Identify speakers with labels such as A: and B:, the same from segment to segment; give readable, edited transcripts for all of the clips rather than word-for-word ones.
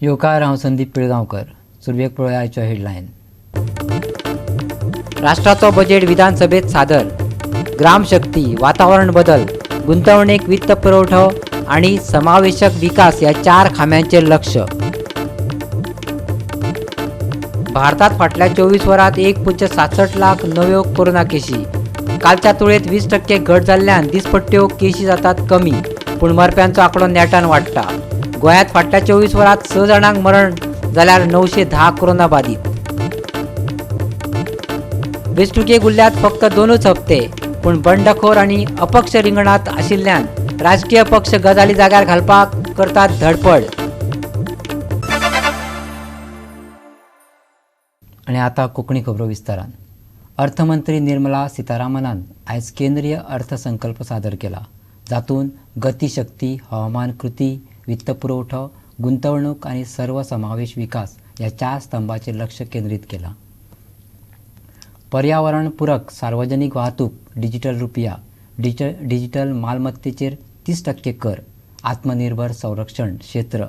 A: येवकार, हांव संदीप पिळगांवकर. सुरवेक पळोवया आयच्यो हेडलायन. राष्ट्राचो बजेट विधानसभेत सादर. ग्रामशक्ती, वातावरण बदल, गुंतवणूक, वित्त पुरवठो आनी समावेशक विकास ह्या चार खांब्यांचेर लक्ष. भारतात फाटल्या 24 वरांत 1.67 लाख नव्यो कोरोना केशी. कालच्या तुळेत 20% घट जाल्ल्यान दिसपट्ट्यो केशी जातात कमी, पूण मरप्यांचो आंकडो नेटान वाडटा. गोंयांत फाटल्या 24 वरांत 6 जाणांक मरण जाल्यार 910 कोरोना बाधित. वेंचणुकेक उरल्यात फक्त 2 हप्ते, पूण बंडखोर आनी अपक्ष रिंगणांत आशिल्ल्यान राजकीय पक्ष गजाली जाग्यार घालपाक करतात धडपड. आनी आतां कोंकणी खबरो विस्तारान. अर्थमंत्री निर्मला सीतारामनान आयज केंद्रीय अर्थसंकल्प सादर केला, जातूंत गतीशक्ती, हवामान कृती, वित्त पुरवठो, गुंतवणूक आनी सर्वसमावेश विकास ह्या 4 स्तंभाचेर लक्ष केंद्रीत केलां. पर्यावरण पूरक सार्वजनीक वाहतूक, डिजिटल रुपया, डिजिटल मालमत्तेचेर 30% कर, आत्मनिर्भर संरक्षण क्षेत्र,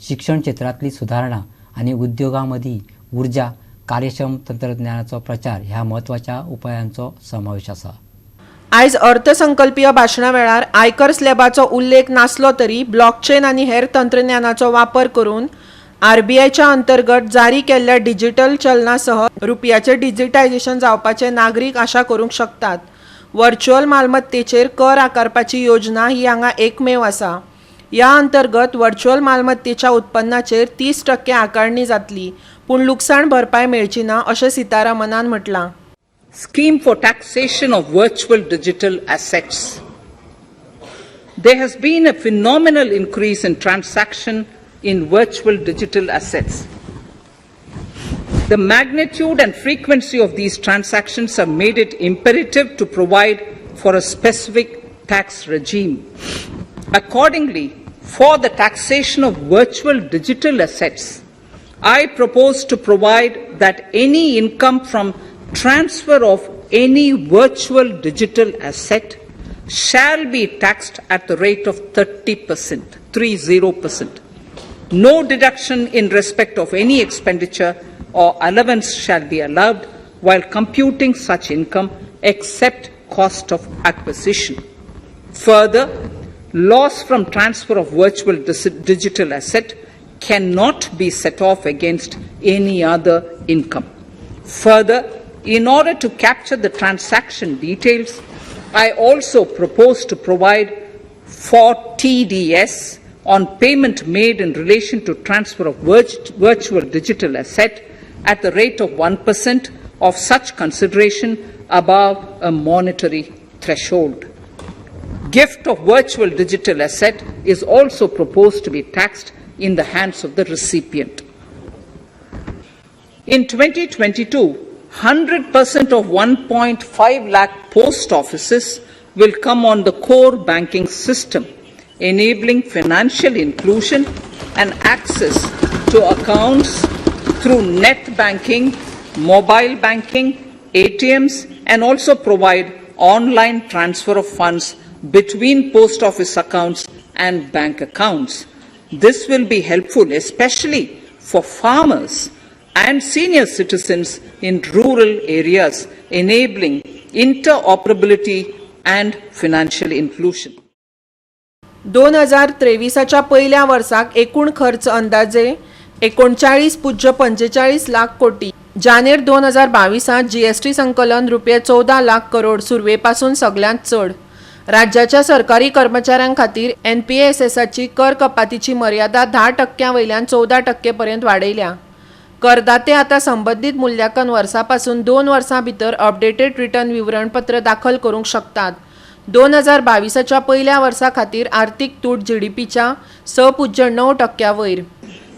A: शिक्षण क्षेत्रांतली सुदारणा आनी उद्योगां मदीं उर्जा कार्यक्षम तंत्रज्ञानाचो प्रचार ह्या म्हत्वाच्या उपायांचो समावेश आसा.
B: आयज अर्थसंकल्पीय भाशणा वेळार आयकर स्लॅबाचो उल्लेख नासलो तरी ब्लॉकचेन आनी हेर तंत्रज्ञानाचो वापर करून आरबीआयच्या अंतर्गत जारी केल्ल्या डिजिटल चलनासह रुपयाचें डिजिटायझेशन जावपाचे नागरीक आशा करूंक शकतात. व्हर्च्युअल मालमत्तेचेर कर आकारपाची योजना ही हांगा एकमेव आसा. ह्या अंतर्गत व्हर्च्युअल मालमत्तेच्या उत्पन्नाचेर 30% आकारणी जातली, पूण लुकसाण भरपाय मेळची ना अशें सीतारामनान म्हटलां.
C: Scheme for taxation of virtual digital assets. There has been a phenomenal increase in transaction in virtual digital assets. The magnitude and frequency of these transactions have made it imperative to provide for a specific tax regime. Accordingly, for the taxation of virtual digital assets, I propose to provide that any income from transfer of any virtual digital asset shall be taxed at the rate of 30%, 30%. No deduction in respect of any expenditure or allowance shall be allowed while computing such income except cost of acquisition. Further, loss from transfer of virtual digital asset cannot be set off against any other income. Further, in order to capture the transaction details, I also propose to provide for TDS on payment made in relation to transfer of virtual digital asset at the rate of 1% of such consideration above a monetary threshold. Gift of virtual digital asset is also proposed to be taxed in the hands of the recipient. In 2022, 100% of 1.5 lakh post offices will come on the core banking system, enabling financial inclusion and access to accounts through net banking, mobile banking, ATMs, and also provide online transfer of funds between post office accounts and bank accounts. This will be helpful especially for farmers and senior citizens in rural areas, enabling interoperability and financial inclusion.
B: 2023च्या पयल्या वर्साक एकूण खर्च अंदाजे 39.45 लाख कोटी. जानेर 2022त GST संकलन रुपये 14 लाख करोड, सुरवेपासून सगल्यांत चड. राज्याच्या सरकारी कर्मचाऱ्यां खातीर एनपीएसएसाची कर कपातीची मर्यादा 10% वयल्यान 14% पर्यंत वाडयल्या. करदाते आतां संबंदीत मुल्यांकन वर्सा पासून 2 वर्सां भितर अपडेटेड रिटर्न विवरणपत्र दाखल करूंक शकतात. 2022च्या पयल्या वर्सा खातीर आर्थीक तूट जीडीपीच्या 6.9% वयर.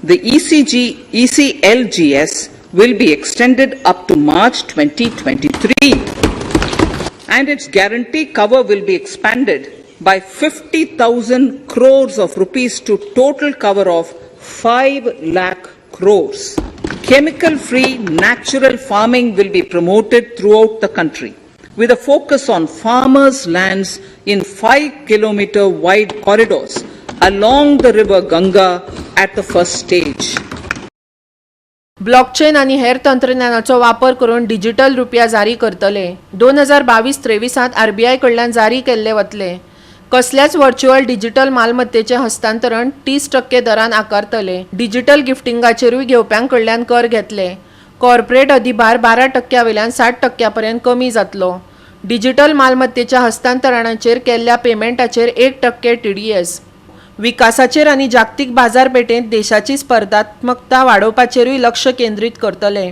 C: The ECG, ECLGS will be extended up to March 2023 and its guarantee cover will be expanded by 50,000 crores of rupees to total cover of 5 lakh crores. Chemical-free natural farming will be promoted throughout the country with a focus on farmers' lands in 5-kilometer wide corridors along the river Ganga at the first stage.
B: Blockchain आनी हेर तंत्रज्ञानाचो वापर करून digital रुपया जारी करतले. 2022-23त RBI कडल्यान जारी केल्ले वतले. कसल्याच व्हर्च्युअल डिजिटल मालमत्तेचें हस्तांतरण 30% दरान आकारतले. डिजिटल गिफ्टिंगाचेरूय घेवप्यां कडल्यान कर घेतले. कॉर्पोरेट अधिभार 12 टक्क्यां वयल्यान 7 टक्क्यां पर्यंत कमी जातलो. डिजिटल मालमत्तेच्या हस्तांतरणाचेर केल्ल्या पेमेंटाचेर 1% टीडीएस. विकासाचेर आनी जागतीक बाजारपेठेंत देशाची स्पर्धात्मकता वाडोवपाचेरूय लक्ष केंद्रीत करतले.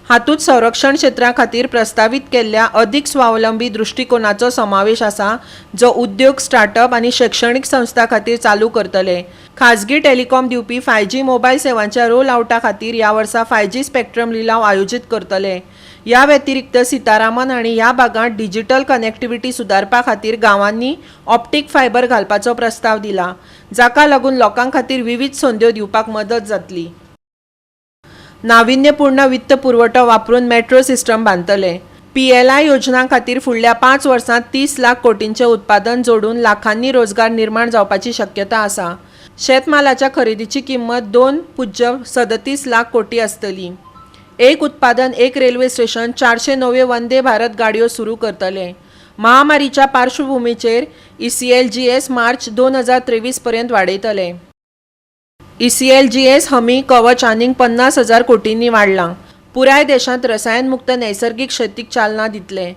B: हातूंत संरक्षण क्षेत्रा खातीर प्रस्तावीत केल्ल्या अदीक स्वावलंबी दृश्टीकोनाचो समावेश आसा, जो उद्योग, स्टार्टअप आनी शैक्षणीक संस्थां खातीर चालू करतले. खाजगी टेलिकॉम दिवपी 5G mobile सेवांच्या रोल आवटा खातीर ह्या वर्सा 5G spectrum लिलाव आयोजीत करतले. ह्या व्यतिरिक्त सीतारामन हांणी ह्या भागांत डिजिटल कनेक्टिव्हिटी सुदारपा खातीर गांवांनी ऑप्टीक फायबर घालपाचो प्रस्ताव दिला, जाका लागून लोकां खातीर विवीध संद्यो दिवपाक मदत जातली. नाविन्यपूर्ण वित्त पुरवठो वापरून मेट्रो सिस्टम बांदतले. पीएलआय योजनां खातीर फुडल्या 5 वर्सांत 30 लाख कोटींचें उत्पादन जोडून लाखांनी रोजगार निर्माण जावपाची शक्यता आसा. शेतमालाच्या खरेदीची किंमत 2.37 लाख कोटी आसतली. एक उत्पादन एक रेल्वे स्टेशन, 400 नव्यो वंदे भारत गाडयो सुरू करतले. महामारीच्या पार्श्वभूमीचेर ईसीएलजीएस मार्च 2023 पर्यंत वाडयतले. ईसीएलजीएस हमी कवच आनीक 50,000 कोटींनी वाडलां. पुराय देशांत रसायनमुक्त नैसर्गीक शेतीक चालना दितले.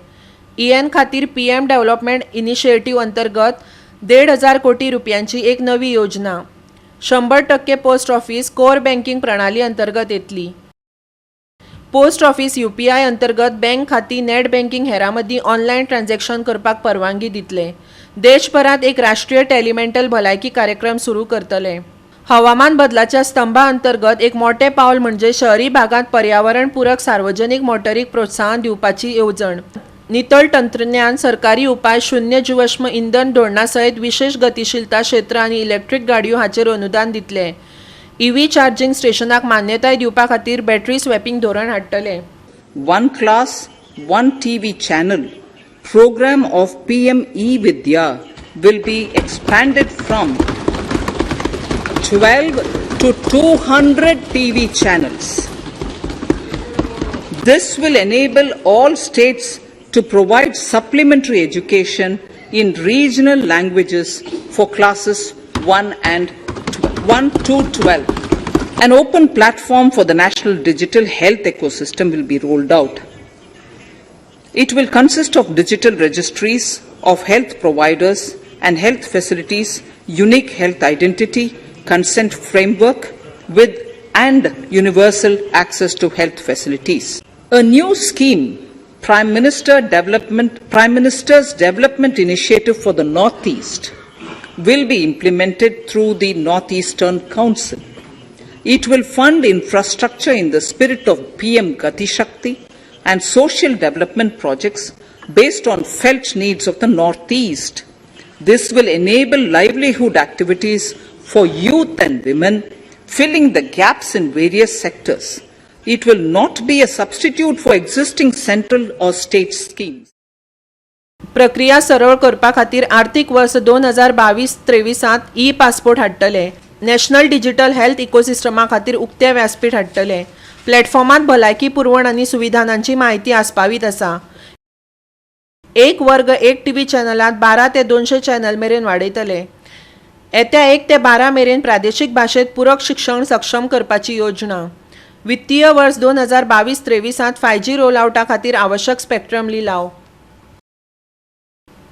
B: ईएन खातीर पीएम डेव्हलपमेंट इनिशिएटीव अंतर्गत 1,500 कोटी रुपयांची एक नवी योजना. 100% पोस्ट ऑफिस कोर बँकिंग प्रणाली अंतर्गत येतली. पोस्ट ऑफिस यूपीआय अंतर्गत बँक खाती, नॅट बँकिंग, हेरां मदीं ऑनलायन ट्रान्झॅक्शन करपाक परवानगी दितले. देशभरांत एक राष्ट्रीय टेलिमेंटल भलायकी कार्यक्रम सुरू करतले. हवामान बदलाच्या स्तंभा अंतर्गत एक मोठें पावल म्हणजे शहरी भागांत पर्यावरण पूरक सार्वजनीक मोटरीक प्रोत्साहन दिवपाची येवजण. नितळ तंत्रज्ञान, सरकारी उपाय, शून्य जीवाश्म इंधन धोरणा सयत विशेश गतिशीलता क्षेत्र आनी इलेक्ट्रीक गाडयो हाचेर अनुदान दितले. ईव्ही चार्जिंग स्टेशनाक मान्यताय दिवपा खातीर बॅटरी स्वॅपिंग धोरण हाडटले.
C: One class, one TV channel program of PM e-Vidya will be expanded from 12 to 200 TV channels. This will enable all states to provide supplementary education in regional languages for classes 1 and 1 to 12. An open platform for the national digital health ecosystem will be rolled out. It will consist of digital registries of health providers and health facilities, unique health identity, consent framework with and universal access to health facilities. A new scheme, Prime Minister's Development Initiative for the Northeast, will be implemented through the Northeastern Council. It will fund infrastructure in the spirit of PM Gati Shakti and social development projects based on felt needs of the Northeast. This will enable livelihood activities for youth and women, filling the gaps in various sectors. It will not be a substitute for existing central or state schemes.
B: प्रक्रिया सरळ करपा खातीर आर्थीक वर्स 2022-23त E passport हाडटले. National digital health इकोसिस्टमा खातीर उक्तें व्यासपीठ हाडटले. प्लॅटफॉर्मांत भलायकी पुरवण आनी सुविधांची म्हायती आस्पावीत आसा. एक वर्ग एक टीव्ही चॅनलांत 12 ते 200 चॅनल मेरेन वाडयतले. येत्या 1 ते 12 मेरेन प्रादेशीक भाशेंत पुरक शिक्षण सक्षम करपाची योजना. वित्तीय वर्स 2022-23त 5G role आवटा खातीर आवश्यक स्पेक्ट्रम लिलाव.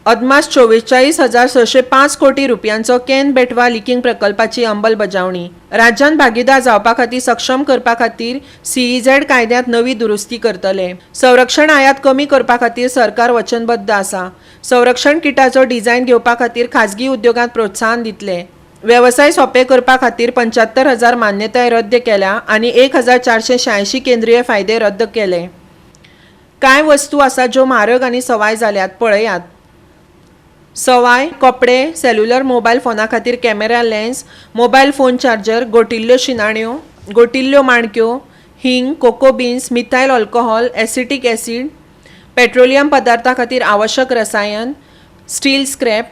B: अदमास 44,605 कोटी रुपयांचो केन बेटवा लिंकिंग प्रकल्पाची अंमलबजावणी. राज्यान भागीदार जावपा खातीर सक्षम करपा खातीर सीईझेड कायद्यांत नवी दुरुस्ती करतले. संरक्षण आयात कमी करपा खातीर सरकार वचनबद्ध आसा. संरक्षण किटाचो डिझायन घेवपा खातीर खाजगी उद्योगांत प्रोत्साहन दितले. वेवसाय सोंपे करपा खातीर 75,000 मान्यताय रद्द केल्या आनी 1486 केंद्रीय फायदे रद्द केले. कांय वस्तू आसा ज्यो म्हारग आनी सवाय जाल्यात, पळयात. सवाय कपडे, सेल्युलर मोबायल फोना खातीर camera lens, mobile phone charger, गोटिल्ल्यो शिनाण्यो, गोटिल्ल्यो माणक्यो, हिंग, cocoa beans, methyl alcohol, acetic acid, petroleum पदार्था खातीर आवश्यक रसायन, स्टील स्क्रॅप.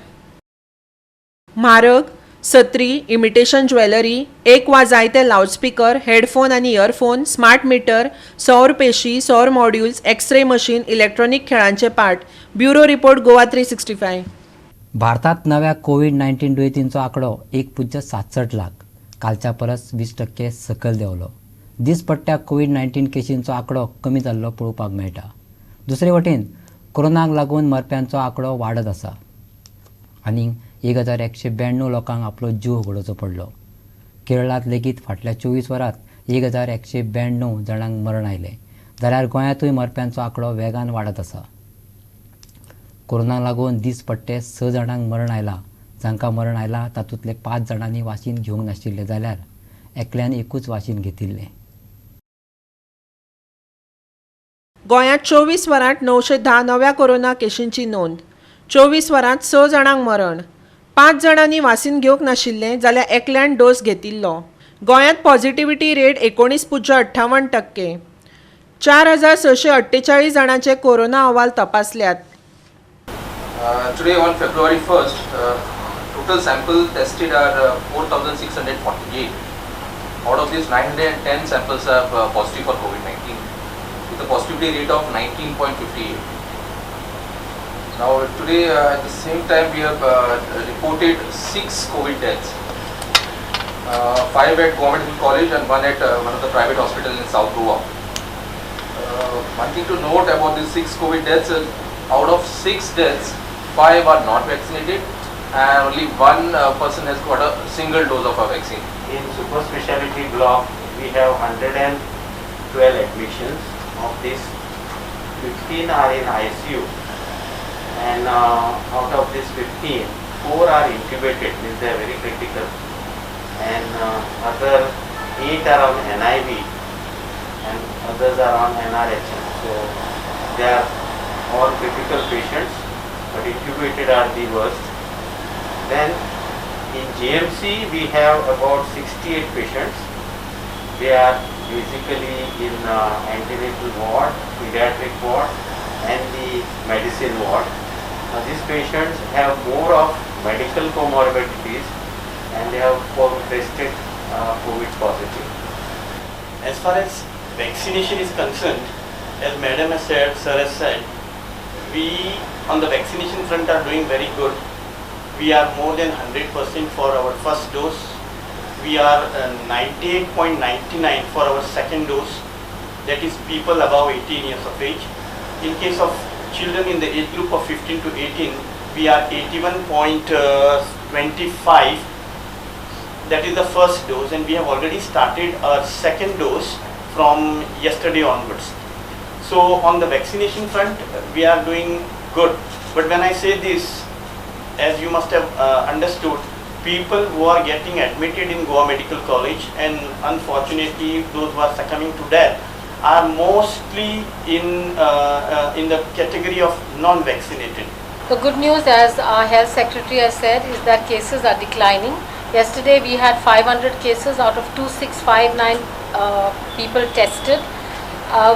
B: म्हारग सत्री, इमिटेशन ज्वेलरी, एक वा जायते लावडस्पीकर, हेडफोन आनी इयरफोन, स्मार्ट मीटर, सौर पेशी, सौर मॉड्यूल्स, एक्सरे मशीन, इलेक्ट्रॉनिक खेळांचे part. Bureau report, Goa 365.
A: भारतांत नव्या कोवीड 19 दुयेंतींचो आंकडो 1.67 लाख. कालच्या परस 20% सकयल देंवलो. दीसपट्ट्या कोवीड 19 केशींचो आंकडो कमी जाल्लो पळोवपाक मेळटा. दुसरे वटेन कोरोनाक लागून मरप्यांचो आंकडो वाडत आसा आनी 1192 लोकांक आपलो जीव होगडोवचो पडलो. केरळांत लेगीत फाटल्या 24 वरांत 1192 जाणांक मरण आयलें, जाल्यार गोंयांतूय मरप्यांचो आंकडो वेगान वाडत आसा. कोरोनाक लागून दीसपट्टे स जाणांक मरण आयलां. जांकां मरण आयलां तातूंतले पांच जाणांनी वाशीन घेवंक नाशिल्लें, जाल्यार एकल्यान एकूच वाशीन घेतिल्लें.
B: गोंयांत 24 वरांत 910 नव्या कोरोना केशींची नोंद. 24 वरांत स जाणांक मरण. पांच जाणांनी वासीन घेवंक नाशिल्लें, जाल्यार एकल्यान डोस घेतिल्लो. गोंयांत पॉझिटिव्हिटी रेट 19.58%. 4648 जाणांचे कोरोना अहवाल तपासल्यात.
D: Today on February 1st, total sample tested are 4,648. Out of these, 910 samples are positive for COVID-19, with a positivity rate of 19.58. Now today, at the same time, we have reported six COVID deaths. Five at Government College and one at one of the private hospitals in South Goa. One thing to note about these six COVID deaths is out of six deaths, five are not vaccinated and only one person has got a single dose of a vaccine.
E: In super speciality block, we have 112 admissions. Of this, 15 are in ICU, and out of this 15, 4 are intubated, means they are very critical, and other 8 are on NIV, and others are on NRHM. So they are all critical patients, but intubated are the worst. Then in GMC we have about 68 patients. They are basically in antenatal ward, pediatric ward and the medicine ward. Now these patients have more of medical comorbidities and they have tested COVID positive.
F: As far as vaccination is concerned, as Madam has said, Sir has said, we on the vaccination front are doing very good. We are more than 100% for our first dose. We are 98.99 for our second dose. That is people above 18 years of age. In case of children in the age group of 15 to 18, we are 81.25. That is the first dose, and we have already started our second dose from yesterday onwards. So on the vaccination front, we are doing good. But when I say this, as you must have understood, people who are getting admitted in Goa Medical College and unfortunately those who are succumbing to death are mostly in the category of non-vaccinated.
G: The good news, as our health secretary has said, is that cases are declining. Yesterday we had 500 cases out of 2659 people tested.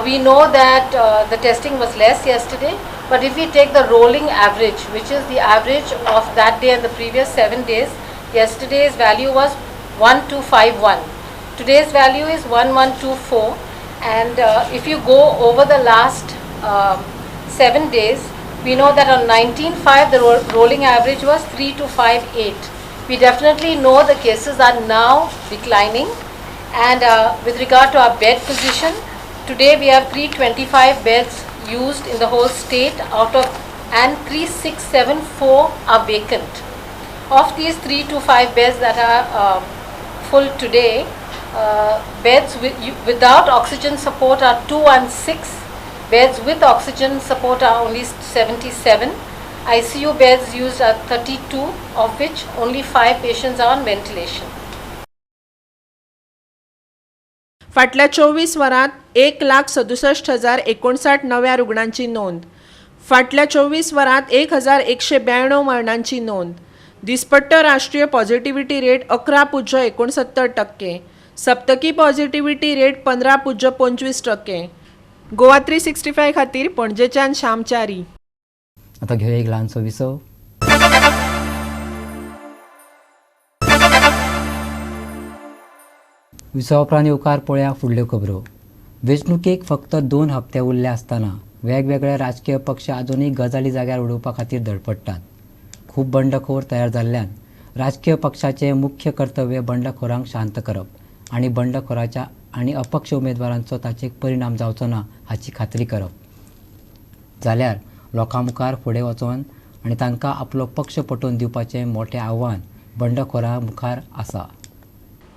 G: We know that the testing was less yesterday, but if we take the rolling average, which is the average of that day and the previous 7 days, yesterday's value was 1251. Today's value is 1124, and if you go over the last 7 days, we know that on 19/5 the rolling average was 3258. We definitely know the cases are now declining, and with regard to our bed position, today we have 325 beds used in the whole state out of, and 3674 are vacant. Of these 325 beds that are full today, beds without oxygen support are 216, beds with oxygen support are only 77, ICU beds used are 32, of which only 5 patients are on ventilation.
B: फाटल्या 24 वरांत 1,67,059 नव्या रुग्णांची नोंद. फाटल्या 24 वरांत 1192 मरणांची नोंद. दिसपट्टो राष्ट्रीय पॉझिटिव्हिटी रेट 11.69%. सप्तकी पॉझिटिव्हिटी रेट 15.25%. गोवा 365 खातीर पणजेच्यान श्याम च्यारी.
A: आतां घेवया एक ल्हानसो विसव. विसवा उपरांत येवकार. पळया फुडल्यो खबरो. वेंचणुकेक फक्त 2 हप्ते उरले आसतना वेगवेगळे राजकीय पक्ष आजुनूय गजाली जाग्यार उडोवपा खातीर धडपडटात. खूब बंडखोर तयार जाल्ल्यान राजकीय पक्षाचें मुख्य कर्तव्य बंडखोरांक शांत करप आनी बंडखोराच्या आनी अपक्ष उमेदवारांचो ताचेर परिणाम जावचो ना हाची खात्री करप, जाल्यार लोकां मुखार फुडें वचोन आनी तांकां आपलो पक्ष पटोवन दिवपाचें मोठें आव्हान बंडखोरां मुखार आसा.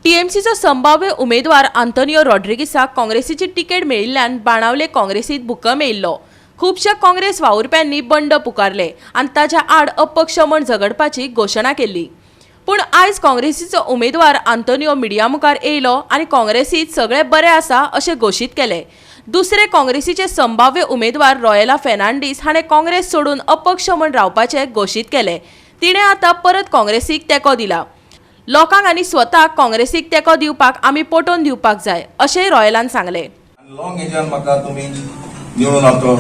H: टीएमसीचो संभाव्य उमेदवार आंतोनियो रॉड्रिगीसाक काँग्रेसीची तिकेट मेळिल्ल्यान बाणावले काँग्रेसीत भुकंप येयल्लो. खुबश्या काँग्रेस वावुरप्यांनी बंड पुकारले आनी ताच्या आड अपक्ष म्हण झगडपाची घोशणा केल्ली. पूण आयज काँग्रेसीचो उमेदवार आंतोनियो मिडिया मुखार येयलो आनी काँग्रेसीत सगळें बरें आसा अशें घोशीत केलें. दुसरे काँग्रेसीचे संभाव्य उमेदवार रॉयला फेर्नांडीस हाणें काँग्रेस सोडून अपक्ष म्हण रावपाचें घोशीत केलें. तिणें आतां परत काँग्रेसीक तेंको दिला. लोकांक आनी स्वताक काँग्रेसीक तेंको दिवपाक आमी पटोवन दिवपाक जाय अशेंय रॉयलान सांगलें.
I: लॉंग एजान म्हाका तुमी निवडून हाडटो,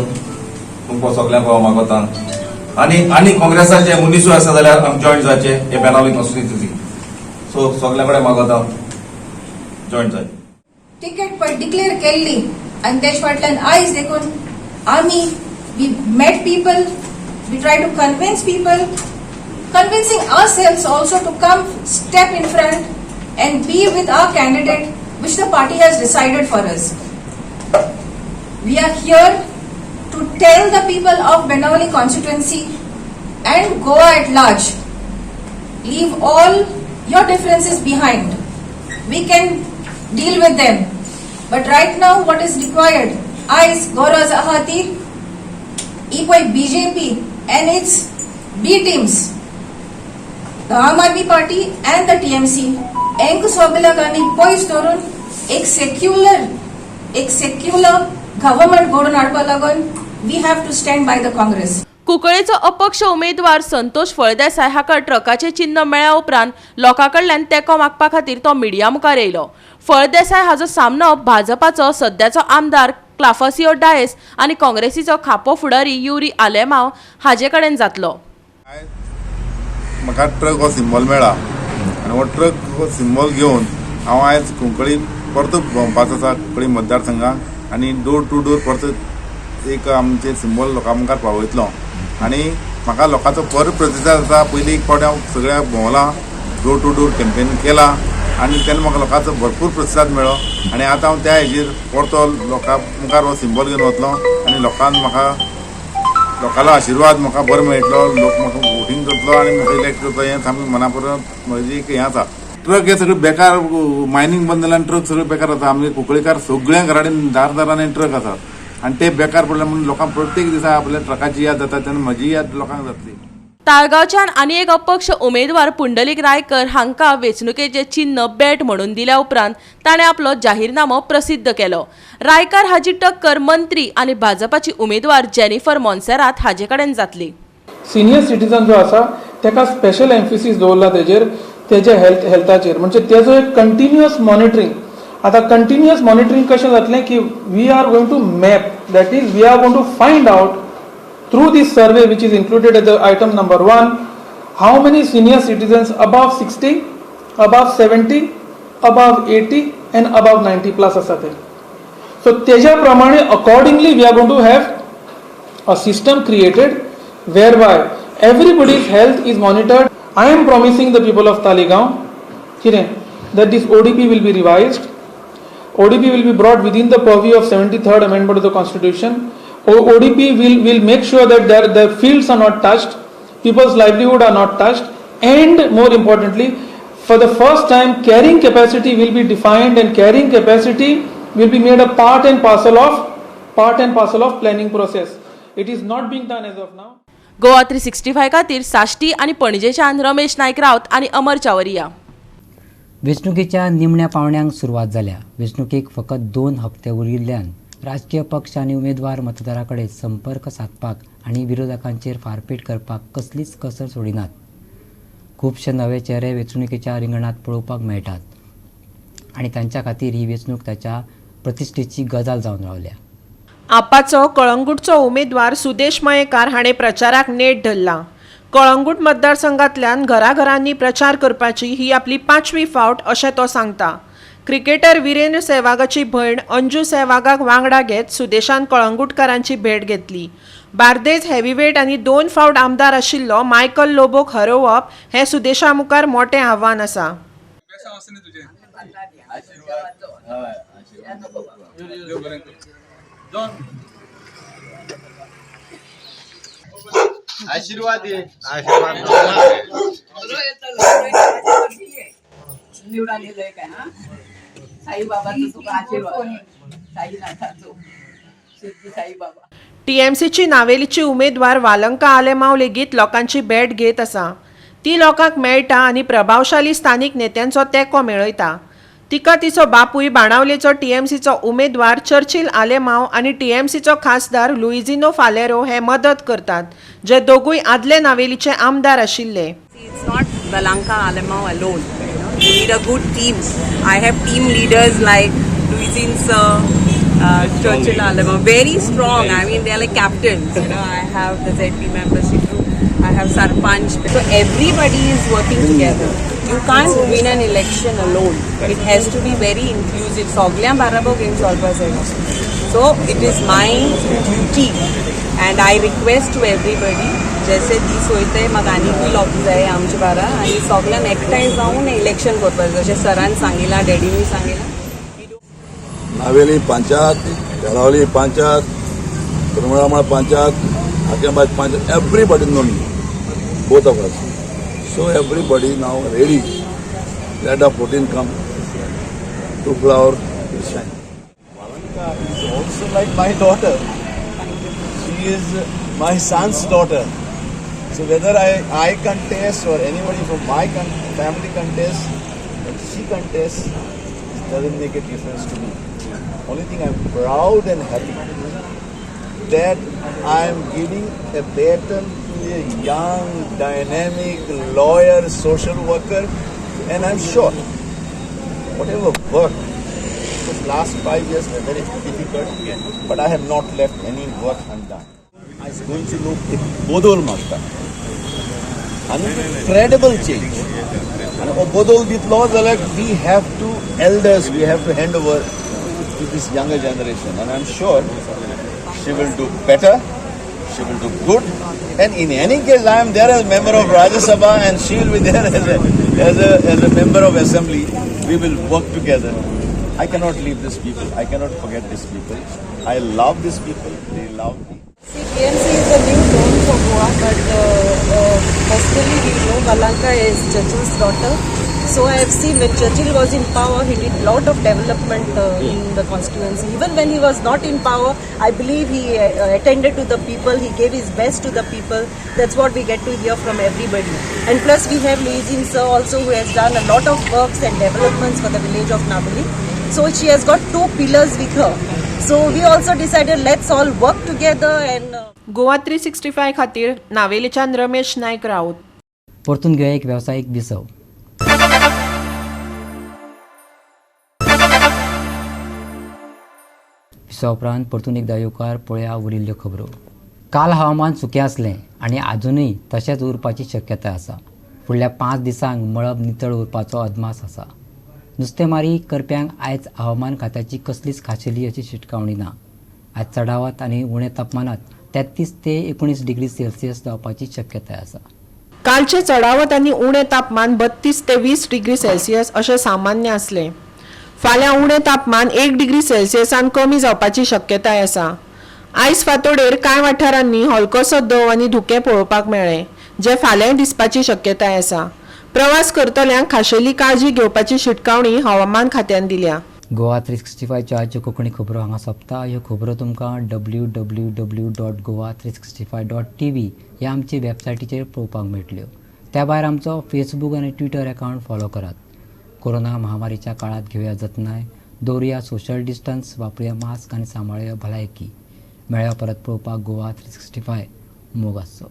I: तुमकां सगल्यांक हांव मागता. आनी आनी काँग्रेसाचे मनिसूय आसा जाल्यार आमी जॉयन जावचे हे बेनावली कॉन्स्टिट्युन्सी. सो सगल्या कडेन मागता, जॉयन जाय.
J: तिकेट पळय डिक्लेअर केल्ली आनी तेज फाटल्यान आयज देखून आमी we met people, we try to convince people, convincing ourselves also to come step in front and be with our candidate which the party has decided for us. We are here to tell the people of Benaulim constituency and Goa at large, leave all your differences behind. We can deal with them. But right now what is required, आयज गरज आहा ती ही पळय BJP and its B teams, the Aam Aadmi Party and the TMC, हेंक सगल्यांक आमी पयस दवरून एक सेक्युलर गव्हर्मेंट घडोवन हाडपा लागून we have to stand by the Congress.
H: कुंकळेचो अपक्ष उमेदवार संतोष फळदेसाय हाका ट्रकाचें चिन्ह मेळ्ळ्या उपरांत लोकां कडल्यान तेंको मागपा खातीर तो मिडिया मुखार येयलो. फळदेसाय हाचो सामनो भाजपाचो सद्याचो आमदार क्लाफासियो डायस आनी काँग्रेसीचो खापो फुडारी युरी आलेमाव हाजे कडेन जातलो.
K: म्हाका ट्रक हो सिंबल मेळ्ळा आनी हो ट्रक हो सिंबल घेवन हांव आयज कुंकळी परतो भोंवपाचो आसा, कुंकळी मतदारसंघात, आनी डोर टू डोर परत एक आमचे सिंबल लोकां मुखार पावयतलो. आनी म्हाका लोकांचो बरो प्रतिसाद आसा. पयलीं एक फावट हांव सगळ्याक भोंवलां, डोर टू डोर कॅम्पेन केला आनी तेन्ना म्हाका लोकांचो भरपूर प्रतिसाद मेळ्ळो. आनी आतां हांव त्या हेजेर परतो लोकां मुखार हो सिंबल घेवन वतलो आनी लोकांक म्हाका लोकांलो आशिर्वाद म्हाका बरो मेळटलो, लोक म्हाका वोटींग करतलो आनी म्हाका इलेक्ट करतलो हें सामकें मना परत म्हजी एक हें आसा. ट्रक हे सगळे बेकार, मायनींग बंद जाल्यान ट्रक सगळे बेकार आसा. आमगे कुंकळीकार सगळ्या घरा कडेन दार दारांनी ट्रक आसात आनी ते बेकार पडले म्हणून लोकांक प्रत्येक दिसा आपल्या ट्रकाची याद जाता, तेन्ना म्हजी याद लोकांक जातली.
H: ताळगांवच्यान आनी एक अपक्ष उमेदवार पुंडलीक रायकर हांकां वेंचणुकेचें चिन्ह बॅट म्हणून दिल्या उपरांत ताणें आपलो जाहीरनामो प्रसिद्ध केलो. रायकर हाची टक्कर मंत्री आनी भाजपाची उमेदवार जेनिफर मोन्सेरात हाजे कडेन जातली.
L: सिनियर सिटीजन जो आसा ताका स्पेशल एम्फिसीस दवरला तेजेर, तेजे हेल्थाचेर, म्हणजे तेजो एक कंटिन्युअस मॉनिटरींग. आतां कंटिन्युअस मॉनिटरींग कशें जातलें की we are going to map, that is, we are going to find out through this survey, which is included at the item number 1, how many senior citizens above 60, above 70, above 80 and above 90 plus आसा ते. So तेज्या प्रमाणे accordingly we are going to have a system created whereby everybody's health is monitored. I am promising the people of Taleigao कितें, that this ODP will be revised. ODP will be brought within the purview of 73rd Amendment of the Constitution. ODP will make sure that their fields are not touched, people's livelihood are not touched, and more importantly, for the first time, carrying capacity will be defined and carrying capacity will be made a part and parcel of planning process. It is not being done as of now.
H: Goa 365 खातीर साश्टी आनी पणजेच्यान रमेश नायक रावत आनी अमर चावरिया.
A: वेंचणुकेच्या निमण्या पावंड्यांक सुरवात जाल्या. वेंचणुकेक फकत 2 हप्ते उरिल्ल्यान राजकीय पक्ष आनी उमेदवार मतदारां कडेन संपर्क सादपाक आनी विरोधकांचेर फारपेट करपाक कसलीच कसर सोडिनात. खुबशे नवे चेहरे वेंचणुकेच्या रिंगणांत पळोवपाक मेळटात आनी तांच्या खातीर ही वेंचणूक ताच्या प्रतिश्ठेची गजाल जावन रावल्या.
B: आपाचो कळंगूटचो उमेदवार सुदेश मयेकार हाणें प्रचाराक नेट धरला. कळंगूट मतदारसंघांतल्यान घराघरांनी प्रचार करपाची ही आपली पांचवी फावट अशें तो सांगता. क्रिकेटर विरेंद्र सेहवागाची भयण अंजू सेहवागाक वांगडा घेत सुदेशान कळंगुटकारांची भेट घेतली. बार्देज हेवीवेट आनी 2 फावट आमदार आशिल्लो मायकल लोबोक हरोवप हें सुदेशा मुखार मोटें आव्हान आसा.
M: आशीर्वाद
B: टीएमसीची नावेलीची उमेदवार वालंका आलेमाव लेगीत लोकांची भेट घेत आसा. ती लोकांक मेळटा आनी प्रभावशाली स्थानीक नेत्यांचो तेंको मेळयता. तिका तिचो बापूय बाणावलेचो टीएमसीचो उमेदवार चर्चिल आलेमाव आनी टीएमसीचो खासदार लुइझिनो फालेरो हे मदत करतात, जे दोगूय आदले नावेलीचे आमदार आशिल्ले.
N: It's not Valanka Alemao alone. You know, you need a good team. I have team leaders like Luizin sir, Churchill Alemao, very strong. I mean, they are like captains. You know, I have the ZP membership group. I have Sarpanch. So everybody is working together. You can't win an election alone. It has to be very inclusive. Soglyam barabar game solver. So it is my duty, and I request to everybody. जैसे दीस वयताय म्हाका आनीकूय लोक जाय आमचे बारा आनी सगल्यांक एकठांय जावन इलेक्शन करपाक जाय, जशें सरान सांगिलां, डॅडीनूय सांगिलां.
O: Navelim panchayat, बेळावली panchayat, करमळामळ panchayat, Hakembaj panchayat, everybody known me, both of us. So everybody now ready. Let the 14 come to flower will shine.
M: Valanka is also like my daughter. She is my son's daughter. So whether I contest or anybody from my family contests, and she contests, it doesn't make a difference to me. Only thing, I'm proud and happy that I'm giving a baton to a young, dynamic lawyer, social worker, and I'm sure whatever work, because last 5 years were very difficult, but I have not left any work undone. It's going to look a bodol marka. An incredible change. And a bodol ditlo zalak, we have to elders, we have to hand over to this younger generation, and I'm sure she will do better, she will do good. And in any case, I am there as member of Rajya Sabha, and she will be there as a member of Assembly. We will work together. I cannot leave these people. I cannot forget these people. I love these people. They love me.
N: See, TMC is a new term for Goa, but personally we know Valanka is Churchill's daughter. So I have seen when Churchill was in power, he did lot of development in the constituency. Even when he was not in power, I believe he attended to the people, he gave his best to the people. That's what we get to hear from everybody. And plus we have Luizin sir also, who has done a lot of works and developments for the village of Navelim. So she has got 2 pillars with her. So we also decided let's all work together and
B: Goa 365 खातीर नावेलीच्यान रमेश नायक राऊत.
A: परतून घेवया एक वेवसायीक विसव. विसवा उपरांत परतून एकदा येवकार पळया उरिल्ल्यो खबरो. काल हवामान सुकें आसलें आनी आजुनूय तशेंच उरपाची शक्यताय आसा. फुडल्या 5 दिसांक मळब नितळ उरपाचो अदमास आसा. नुस्तेमारी करप्यांक आयज हवामान खात्याची कसलीच खाशेली अशी शिटकावणी ना. आयज चडावत आनी उणें तापमानांत 33 ते 19 डिग्री सेल्सियस जावपाची शक्यताय आसा.
B: कालचें चडावत आनी उणें तापमान 32 ते 20 डिग्री सेल्सियस अशें सामान्य आसलें. फाल्यां उणें तापमान 1 डिग्री सेल्सियसान कमी जावपाची शक्यताय आसा. आयज फांतोडेर कांय वाठारांनी हलकोसो दंव आनी धुकें पळोवपाक मेळ्ळें, जें फाल्यांय दिसपाची शक्यताय आसा. प्रवास करतल्यांक खाशेली काळजी घेवपाची शिटकावणी हवामान खात्यान दिल्या.
A: गोवा 365 आजच्यो कोंकणी खबरो हांगा सोंपता. ह्यो खबरो तुमकां www.goa365.tv ह्या आमचे वेबसायटीचेर पळोवपाक मेळटल्यो. त्या भायर आमचो फेसबूक आनी ट्विटर अकावंट फॉलो करात. कोरोना महामारीच्या काळात घेवया जतनाय, दवरुया सोशल डिस्टन्स, वापरुया मास्क आनी सांबाळुया भलायकी. मेळया परत पळोवपाक गोवा 365. मोग आसचो.